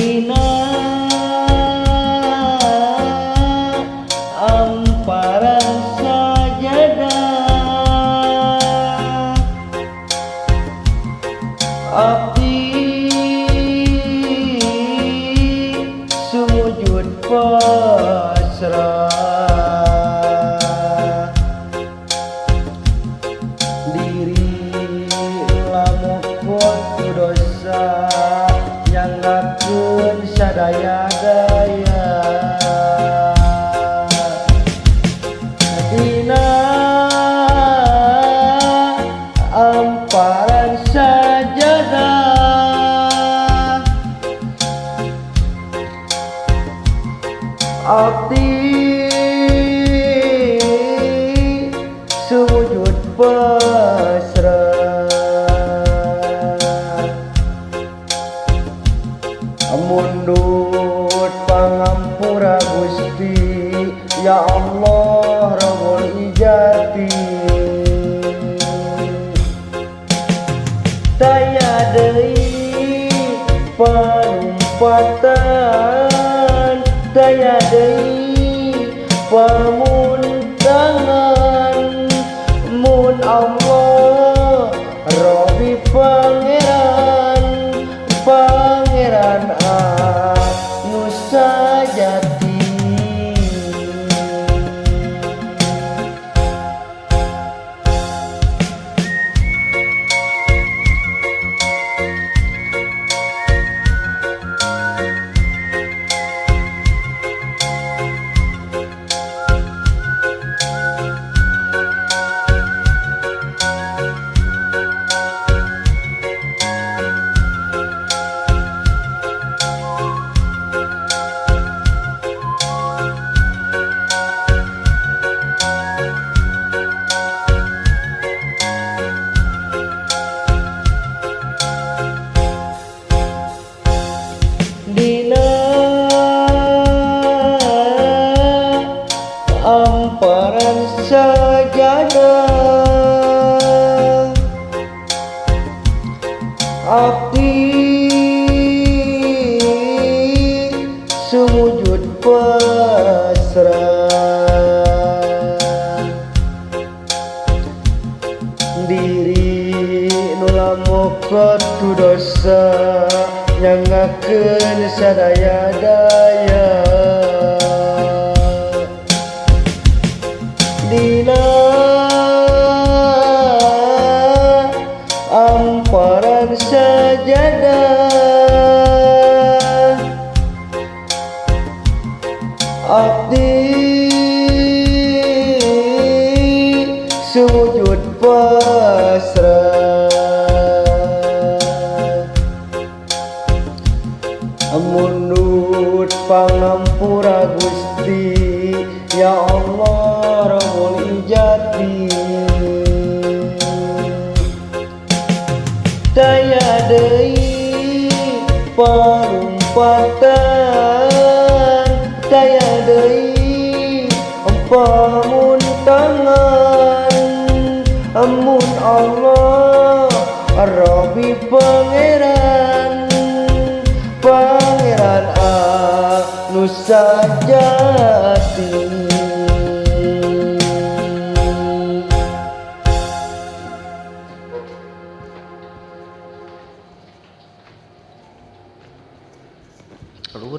Dina amparan sajadah abdi sumujud pasrah diri lamukot dosa nyanggakeun sadaya-daya dina amparan sajadah abdi sujud pasrah mundut pangampura Gusti ya Allah Rabbul Ijati daya deui palumpatan daya deui pamuntangan mun Allah Rabbi Pangeran Pangeran anu sajati. Dina amparan sajadah abdi sumujud pasrah diri nu lamukot ku dosa nyangakeun sadaya-daya dina amparan sajadah abdi sujud pasrah mundut pangampura Gusti ya Allah Rabbul Ijati daya deui palumpatan daya deui pamuntangan mun Allah Rabbi Pangeran Pangeran anu sajati. Keluar.